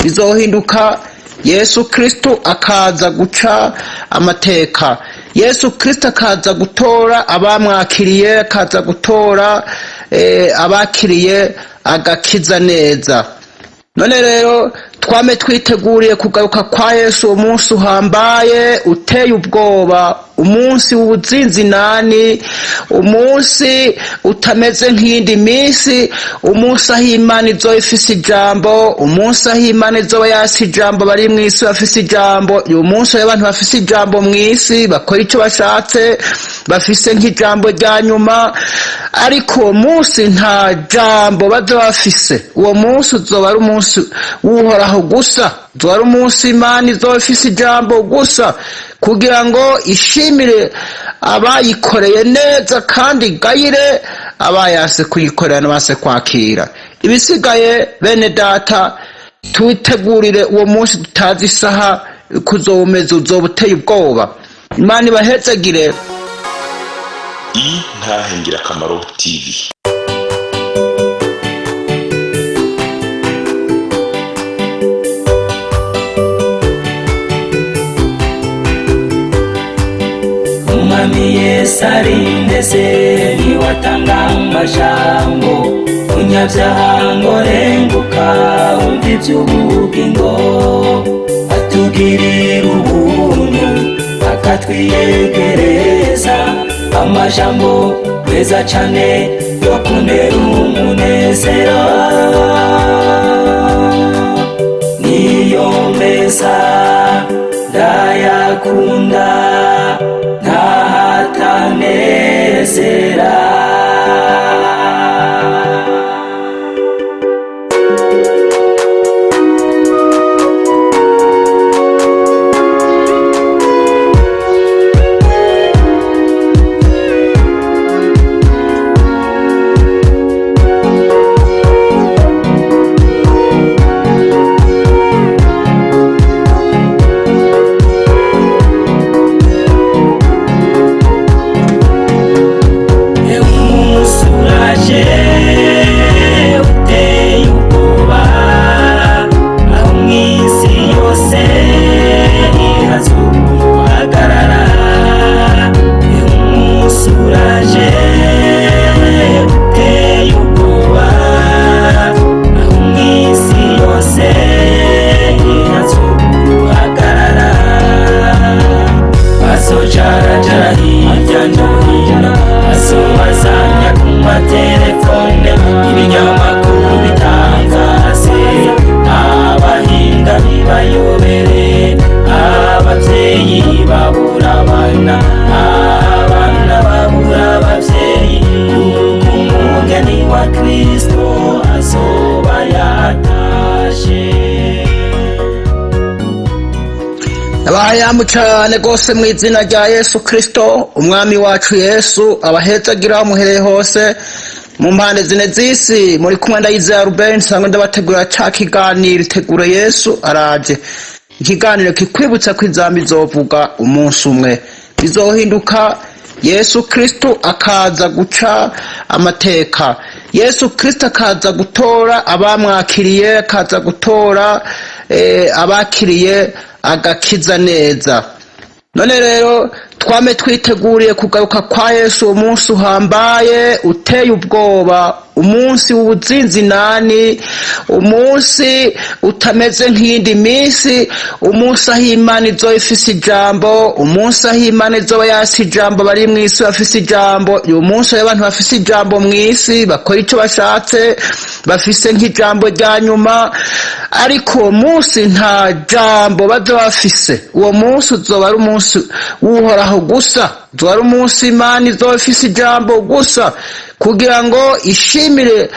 Bizohinduka, Yesu Kristo akaza guca amateka, Yesu Kristo akaza gutora abamwakiriye, akaza gutora abakiriye agakiza neza. None rero twame twiteguriye kugaruka kwa Yesu, umunsi uhambaye uteye ubwoba, umunsi w'ubuzinzinani, umunsi utameze nk'iyindi minsi, umunsi aho Imana izoba ifise ijambo, umunsi aho Imana izoba yasi ijambo bari mw'isi bafise ijambo. Uyu munsi aho abantu bafise ijambo mw'isi bakora icyo bashatse, bafise nk'ijambo rya nyuma, ariko uwo munsi nta jambo bazoba bafise. Uwo munsi uzoba ari umunsi w'Uhoraho gusa, uzoba ari umunsi Imana izoba ifise ijambo gusa kugira ngo ishimire abayikoreye neza kandi igayire abayase kuyikorera n'abase kwakira. Ibisigaye, bene data, tuwitegurire uwo munsi tutazi isaha kuzowumeza, uzoba uteye ubwoba. Imana ibahezagire. Intahe Ngirakamaro TV. Umwami Yesu arindeze, niwatanga amajambo unyabyaha ngo renguka wumva iby'ubugingo, atugirira ubuntu akatwiyegereza amajambo meza cane yo kunera umunezero, niyo meza ndayakunda ntahatanezera. Umunsi uraje uteye ubwoba, aho mu isi yose irazuhagarara. Umunsi uraje uteye ubwoba, aho mu isi yose irazuhagarara. Bazojarajara hirya no hino, bazobazanya ku matelefone, ibinyamakuru bitangaze, abahinga bibayobere, abavyeyi babura abana, abana babura abavyeyi, kuko umugeni wa Kristo azoba yatashe. Abahayamu cyane rwose mu izina rya Yesu Kristo Umwami wacu. Yesu abahezagira aho muhereye hose mu mpande zine z'isi. Muri kumwe Ndayizeye Ruben, nsangwe ndabategura ca kiganiro Itegure Yesu Araje, ikiganiro kikwibutsa ko inzamba izovuga umunsi umwe, bizohinduka, Yesu Kristo akaza guca amateka, Yesu Kristo akaza gutora abamwakiriye, akaza gutora abakiriye agakiza neza. None rero twame twiteguriye kugaruka kwa Yesu, umunsi uhambaye uteye ubwoba, umunsi w'ubuzinzinani, umunsi utameze nk'iyindi minsi, umunsi aho Imana izoba ifise ijambo, umunsi aho Imana izoba yasi ijambo bari mw'isi bafise ijambo. Uyu munsi aho abantu bafise ijambo mw'isi bakora icyo bashatse, bafise nk'ijambo rya nyuma, ariko uwo munsi nta jambo bazoba bafise. Uwo munsi uzoba ari umunsi w'Uhoraho gusa, uzoba ari umunsi Imana izoba ifise ijambo gusa kugira ngo ishimire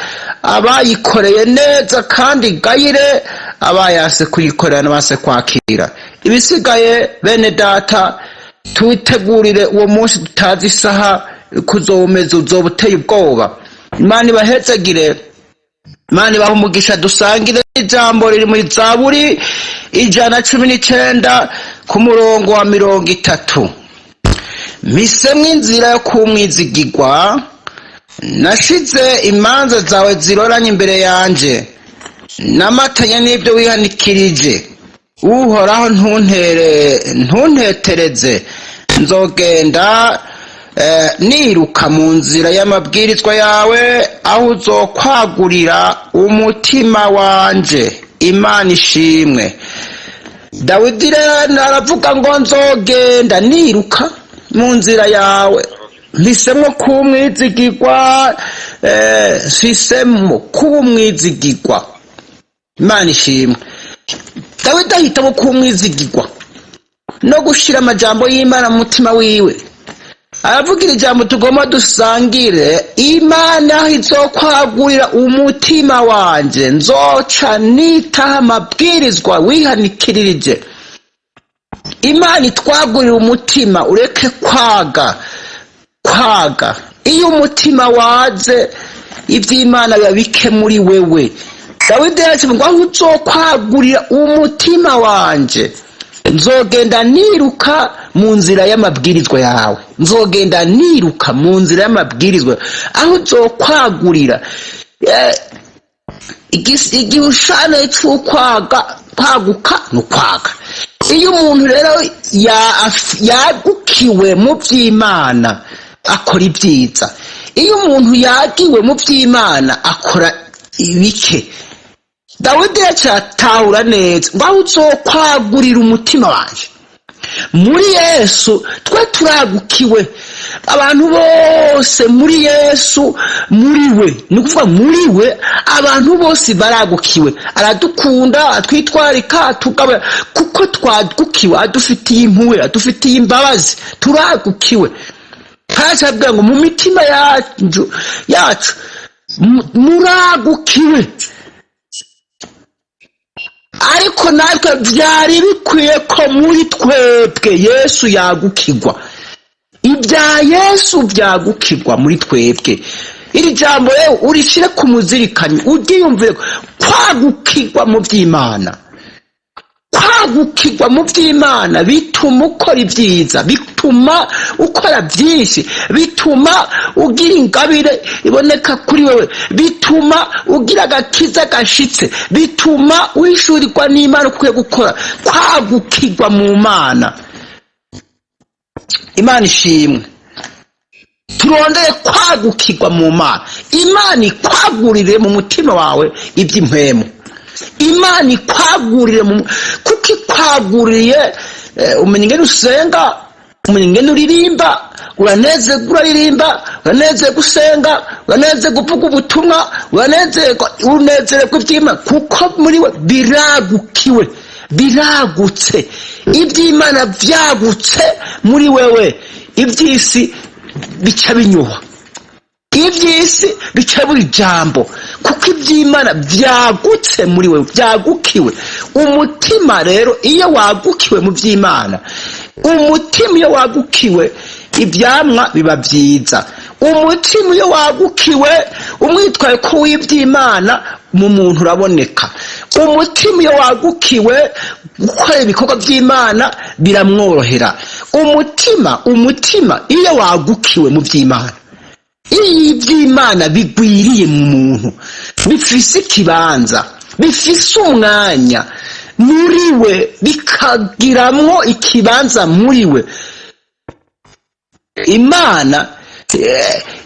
abayikoreye neza kandi igayire abayase kuyikorera n'abase kwakira. Ibisigaye, bene data, tuwitegurire uwo munsi tutazi isaha kuzowumeza, uzoba uteye ubwoba. Imana ibahezagire, Imana ibaha umugisha. Dusangire ijambo riri muri Zaburi 119 ku murongo wa 30: "Mpisemwo inzira yo kumwizigirwa, nashize imanza zawe ziroranye imbere yanje." Namatanye n'ibyo wihanikirije. Uhoraho, ntuntetereze. Nzogenda niruka mu nzira y'amabwirizwa yawe, aho uzokwagurira umutima wanje. Imana ishimwe. Dawidi rero aravuga ngo: "Nzogenda niruka mu nzira yawe." Mpisemwo kuba umwizigirwa, mpisemwo kuba umwizigirwa. Imana ishimwe. Dawidi ahitamo kuba umwizigirwa no gushira amajambo y'Imana mu mutima wiwe. Aravugira ijambo tugomba dusangire: "Imana aho izokwagurira umutima wanje, nzoca nitaho amabwirizwa wihanikirije." Imana itwagurira umutima, ureke kwaga kwaga. Iyo umutima waze, iby'Imana biba bike muri wewe. Dawidi yacu ngo: "Aho uzokwagurira umutima wanje, nzogenda niruka mu nzira y'amabwirizwa yawe. Nzogenda niruka mu nzira y'amabwirizwa aho uzokwagurira." Igihushane c'ukwaga, kwaguka ni ukwaga. Iyo umuntu rero yagukiwe mu by'Imana, akora ibyiza. Iyo umuntu yagiwe mu by'Imana, akora ibike. Dawidi yacyatahura neza ngo: "Aho uzokwagurira umutima wanje." Muri Yesu twe turagukiwe. Abantu bose muri Yesu, muri we, ni ukuvuga muri we abantu bose baragukiwe. Aradukunda, atwitwarika, atugabura kuko twagukiwe. Adufitiye impuhwe, adufitiye imbabazi, turagukiwe. Kandi abwira ngo mu mitima yacu muragukiwe. Ariko natwe byari bikwiye ko muri twebwe Yesu yagukirwa, ibya Yesu byagukirwa muri twebwe. Iri jambo rero urishyire ku muzirikanyi, uryiyumvire. Kwagukirwa mu by'Imana, kwagukirwa mu by'Imana bituma ukora ibyiza, bituma ukora byinshi, bituma ugira ingabire iboneka kuri wewe, bituma ugira agakiza gashitse, bituma wishurirwa n'Imana ukwiye gukora. Kwagukirwa mu Mana. Imana ishimwe. Turondere kwagukirwa mu Mana. Imana ikwagurire mu mutima wawe iby'impwemu. Imana ikwagurire mu, kuko ikwaguriye, umenya ingene usenga, umenya ingene uririmba. Uranezerwa uraririmba, uranezerwa usenga, uranezerwa uvuga ubutumwa, uranezerwa, unezererwa iby'Imana, kuko muri we biragukiwe, biragutse. Iby'Imana byagutse muri wewe, iby'isi bica binyuha, iby'isi bica buri jambo, kuko iby'Imana byagutse muri wewe, byagukiwe. Umutima rero iyo wagukiwe mu by'Imana, umutima iyo wagukiwe, ibyamwa biba byiza. Umutima iyo wagukiwe, umwitwaye ko w'iby'Imana mu muntu uraboneka. Umutima iyo wagukiwe, gukora ibikorwa by'Imana biramworohera. Umutima iyo wagukiwe mu by'Imana, iyo iby'Imana bigwiriye mu muntu, bifise ikibanza, bifise umwanya muri we, bikagiramwo ikibanza muri we, Imana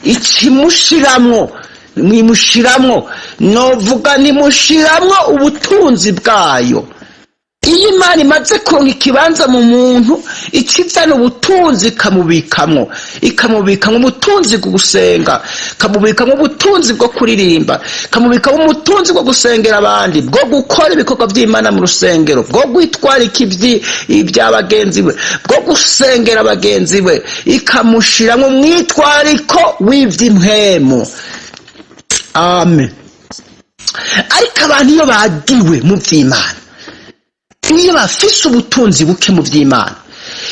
ikimushiramwo, mwimushiramwo, novuga nimushiramwo ubutunzi bwayo. Iyo Imana imaze kuronka ikibanza mu muntu, ikizana ubutunzi, ikamubikamwo, ikamubikamwo ubutunzi bwo gusenga, ikamubikamwo ubutunzi bwo kuririmba, ikamubikamwo ubutunzi bwo gusengera abandi, bwo gukora ibikorwa by'Imana mu rusengero, bwo kwitwarika ibya bagenzi be, bwo gusengera bagenzi be, ikamushiramwo umwitwariko w'ivy'impwemu. Amen. Ariko abantu iyo bagiwe mu vy'Imana, iyo bafise ubutunzi buke mu vy'Imana,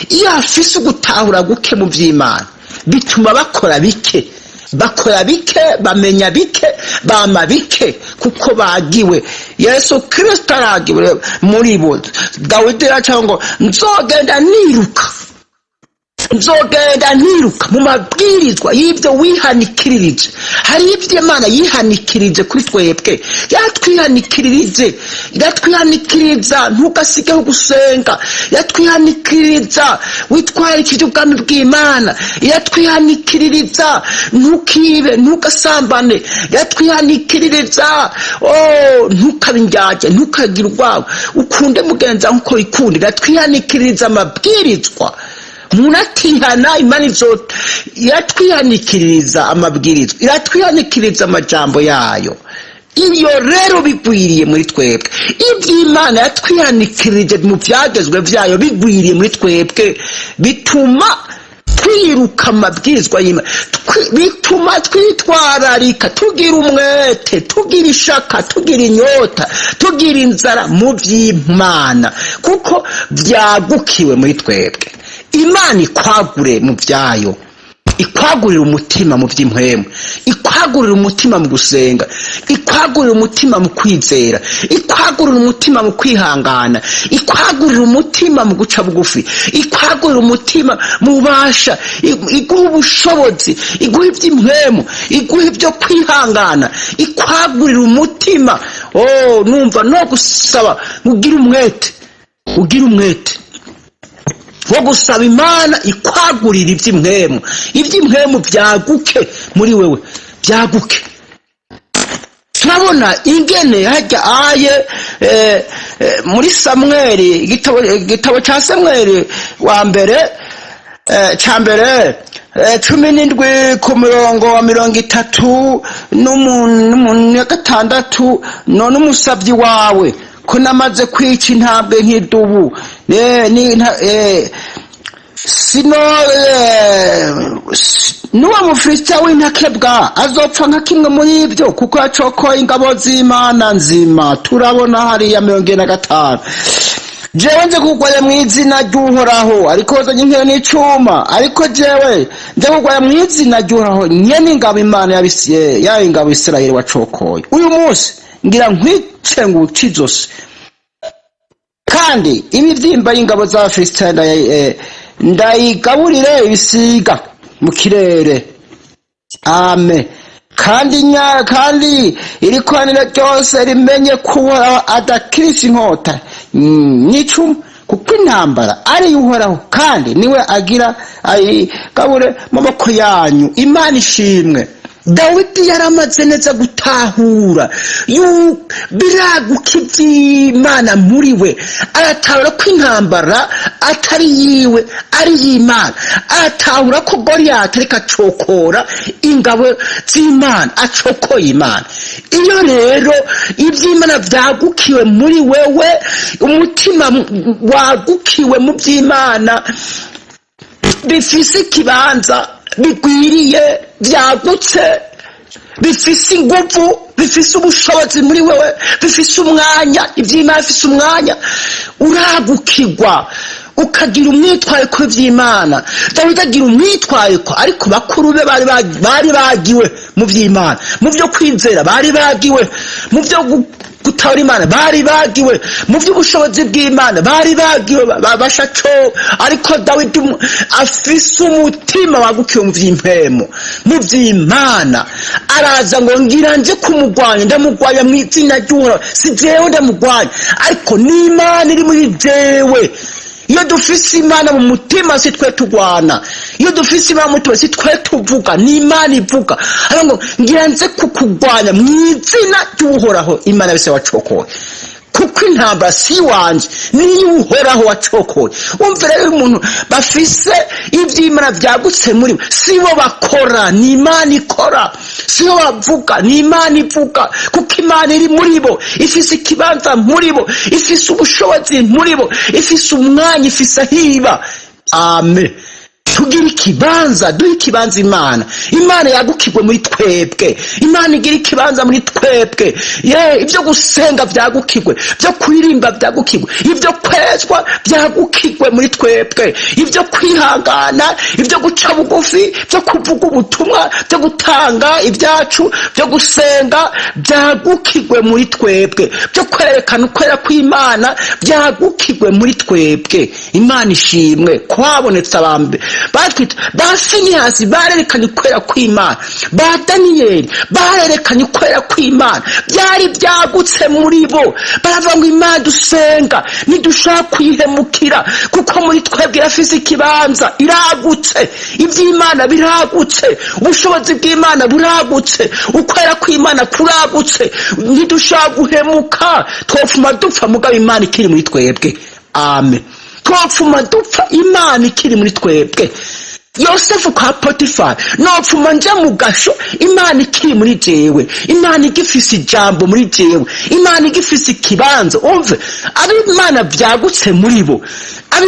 iyo bafise ugutahura guke mu vy'Imana, bituma bakora bike, bakora bike, bamenya bike, bama bike, kuko bagiwe. Yesu Kristo aragiwe muri bo. Dawidi araca ngo: "Nzogenda niruka." Nzogenda ntiruka mu mabwirizwa y'ibyo wihanikirije. Hari ibyo Imana yihanikirije kuri twebwe, yatwihanikirije, iratwihanikiriza: ntugasigeho gusenga. Yatwihanikiriza: witwarikije ubwami bw'Imana. Iratwihanikiririza: ntukibe, ntugasambane. Yatwihanikiririza: oh, ntukabe indyarya, ntukagire urwawe, ukunde mugenzi wawe nkuko wikunda. Iratwihanikiririza amabwirizwa. Umuntu atihana, Imana izo iratwihanikiriza amabwirizwa, iratwihanikiriza amajambo yayo. Iyo rero bigwiriye muri twebwe, iby'Imana yatwihanikirije mu byagezwe byayo bigwiriye muri twebwe, bituma twiruka amabwirizwa y'Imana, bituma twitwararika, tugira umwete, tugira ishaka, tugira inyota, tugira inzara mu by'Imana, kuko byagukiwe muri twebwe. Imana ikwagure mu byayo, ikwagurira umutima mu by'impwemu, ikwagurira umutima mu gusenga, ikwagurira umutima mu kwizera, ikwagurira umutima mu kwihangana, ikwagurira umutima mu guca bugufi, ikwagurira umutima mu bubasha, iguha ubushobozi, iguha iby'impwemu, iguha ibyo kwihangana, ikwagurira umutima. Oh, numva no gusaba ugire umwete, ugire umwete wo gusaba Imana ikwagurira iby'impwemu, iby'impwemu byaguke muri wewe, byaguke. Turabona ingene hajya aye muri Samweli, igitabo cya Samweli wa mbere, cya mbere, 17 ku murongo wa 36. None umusabyi wawe ko namaze kwica intambwe nk'idubu, sino n'uwo Mufilisitiya w'intakebwa azopfa nka kimwe muri ibyo, kuko yacokoye ingabo z'Imana nzima. Turabona hariya 45: jewe nje kugwaya mu izina ry'Uhoraho, ariko wazanye inkero n'icuma, ariko jewe nje kugwaya mu izina ry'Uhoraho nyene ingabo, Imana ya ingabo Isirayeli wacokoye. Uyu munsi ngira nkwice nguce izosi, kandi imivyimba y'ingabo z'Abafilisitiya ndayigaburire ibisiga mu kirere. Ame kandi nya kandi iri koraniro ryose rimenye ko Uhoraho adakirisha inkota n'icumu, kuko intambara ari Uhoraho, kandi niwe agira ayigabure mu maboko yanyu. Imana ishimwe. Dawidi yaramaze neza gutahura biraguka iby'Imana muri we, aratahura ko intambara atari yiwe, ari iy'Imana. Aratahura ko Goliyati ariko acokora ingabo z'Imana, acokoye Imana. Iyo rero iby'Imana byagukiwe muri wewe, umutima wagukiwe mu by'Imana, bifise ikibanza, bigwiriye, byagutse, bifise ingufu, bifise ubushobozi muri wewe, bifise umwanya, iby'Imana bifise umwanya, uragukirwa ukagira umwitwariko w'iby'Imana. Dawidi agira umwitwariko, ariko bakuru be bari bagiwe mu by'Imana, mu byo kwizera bari bagiwe, mu byo gutabara Imana bari bagiwe, mu by'ubushobozi bw'Imana bari bagiwe, bashaco. Ariko Dawidi afise umutima wagukiwe mu by'impemu, mu by'Imana, araza ngo: ngira nje kumugwanya, ndamugwanya mu izina ry'Uhoraho. Si jewe ndamugwanya, ariko n'Imana iri muri jewe. Iyo dufise Imana mu mutima, si twe tugwana. Iyo dufise Imana mu mutima, si twe tuvuga, ni Imana ivuga. Aravuga ngo: ngira nze kukugwanya mu izina ry'Uhoraho, Imana yose wacokoye, kuko intambara si iwanje, niyo Uhoraho wacokoye. Wumva rero, umuntu bafise iby'Imana byagutse muri bo, si bo bakora, ni Imana ikora. Si bo bavuga, ni Imana ivuga, kuko Imana iri muri bo, ifise ikibanza muri bo, ifise ubushobozi muri bo, ifise umwanya, ifise ahiba. Amen. Tugira ikibanza, duhe ikibanza Imana. Imana yagukirwe muri twebwe, Imana igira ikibanza muri twebwe. Ye, ibyo gusenga byagukirwe, byo kuririmba byagukirwe, ibyo kwezwa byagukirwe muri twebwe, ibyo kwihangana, ibyo guca bugufi, byo kuvuga ubutumwa, byo gutanga ibyacu, byo gusenga byagukirwe muri twebwe, byo kwerekana ukwera kw'Imana byagukirwe muri twebwe. Imana ishimwe ko habonetse abambe. Batwita ba Finihasi, barerekanye ukwera kw'Imana. Ba Daniyeli barerekanye ukwera kw'Imana, byari byagutse muri bo. Baravuga ngo Imana dusenga ntidushaka kuyihemukira, kuko muri twebwe irafise ikibanza, iragutse. Iby'Imana biragutse, ubushobozi bw'Imana buragutse, ukwera kw'Imana kuragutse, ntidushaka guhemuka. Twopfuma dupfa, mugabo Imana ikiri muri twebwe. Amen. Twopfuma dupfa, Imana ikiri muri twebwe. Yosefu kwa Potifari: nopfuma nja mu gasho, Imana ikiri muri jewe, Imana igifise ijambo muri jewe, Imana igifise ikibanza. Umve, abo Imana vyagutse muri bo, abo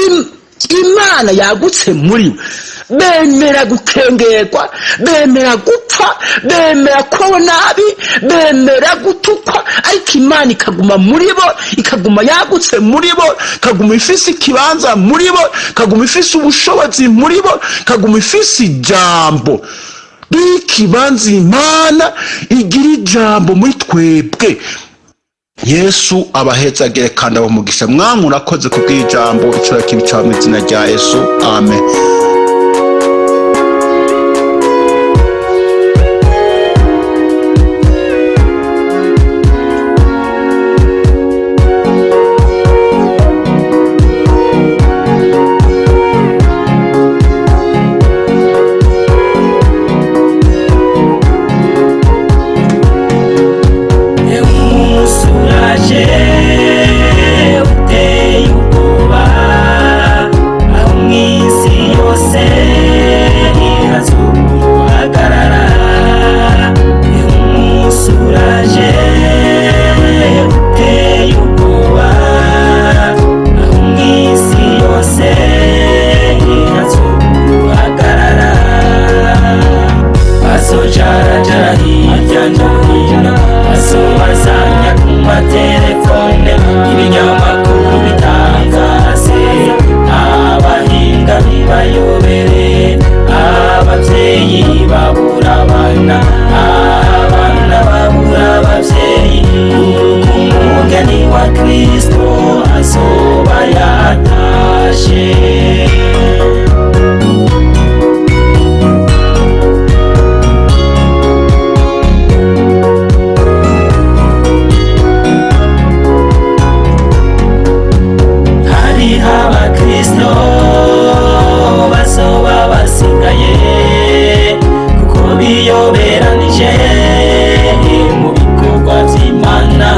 Imana yagutse muri bo, bemera gukengerwa, bemera gupfa, bemera kubaho nabi, bemera gutukwa, ariko Imana ikaguma muri bo, ikaguma yagutse muri bo, ikaguma ifise ikibanza muri bo, ikaguma ifise ubushobozi muri bo, ikaguma ifise ijambo. Duhe ikibanza Imana igira ijambo muri twebwe. Yesu abahezagire kandi abamugisha. Mwami, urakoze kubw'ijambo. Icura kibi mu izina rya Yesu, amen. Umunsi uraje uteye ubwoba, aho mu isi yose hazuhagarara. Umunsi uraje uteye ubwoba, aho mu isi yose hazuhagarara. Bazojarajara hirya no hino, bazobazanya ku matelefone, ibinyamakuru bitangaze, abahinga bibayobere, abavyeyi babura abana, abana babura abavyeyi, kuko umugeni wa Kristo azoba yatashe. Hariho abakristo bazoba basigaye, kuko biyoberanije mu bikorwa vy'Imana.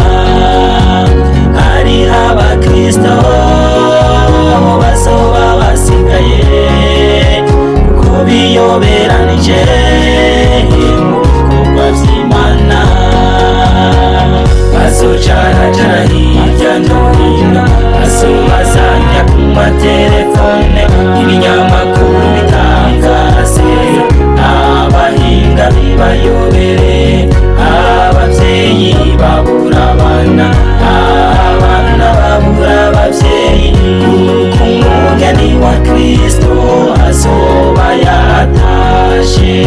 Hariho abakristo bazoba basigaye, kuko biyoberanije mu bikorwa vy'Imana. Bazocarajara hirya no hino, bazobazanya ku matelefone, ibinyamakuru bitangaze, abahinga bibayobere, abavyeyi babura abana, abana babura abavyeyi, kuko umugeni wa Kristo azoba yatashe.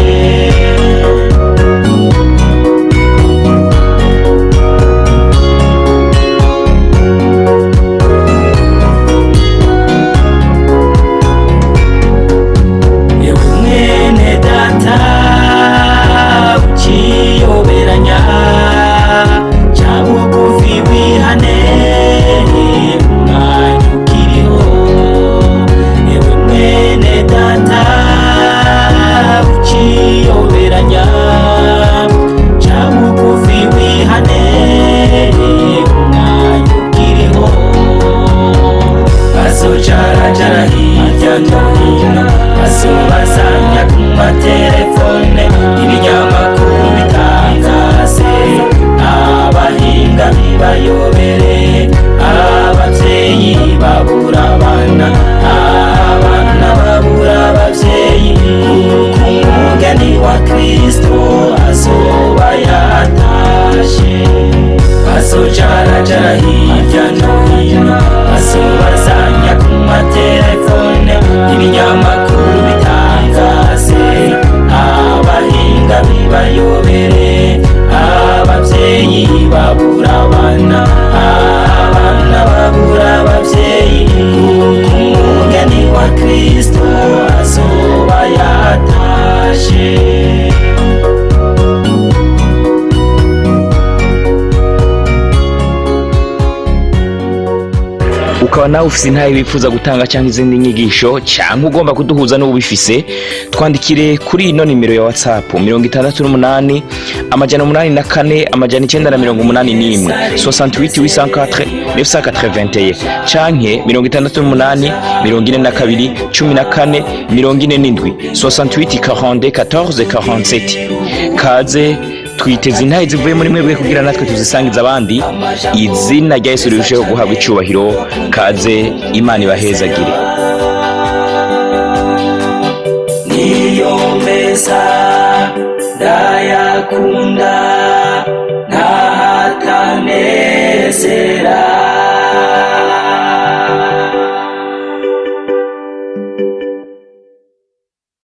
Ewe mwene data uciyoberanya, ca bugufi wihane umwanya ukiriho. Ewe mwene data uciyoberanya, ca bugufi wihane umwanya ukiriho. Bazocarajara hirya no hino, bazobazanya ku matelefone, ibinyamakuru bitangaze, abahinga bibayobere, abavyeyi babura abana, abana babura abavyeyi, kuko umugeni wa Kristo azoba yatashe. Bazocarajara hirya no hino, bazobazanya ku matelefone, ibinyamakuru bitangaze, abahinga bibayobere, abavyeyi babura abana, abana babura abavyeyi, kuko umugeni wa Kristo azoba Ukaba nawe ufise intahe wifuza gutanga cyangwa izindi nyigisho, cyangwa ugomba kuduhuza n'ubifise, twandikire kuri ino nimero ya WhatsApp: 68 804 981, 68 804 981, canke 68 42 14 47, 68 42 14 47. Kaze, twiteze intahe zivuye muri mwebwe kugira natwe tuzisangiza abandi, izina rya Yesu rirusheho guhabwa icubahiro. Kaze, Imana ibahezagire. Niyo meza ndayakunda.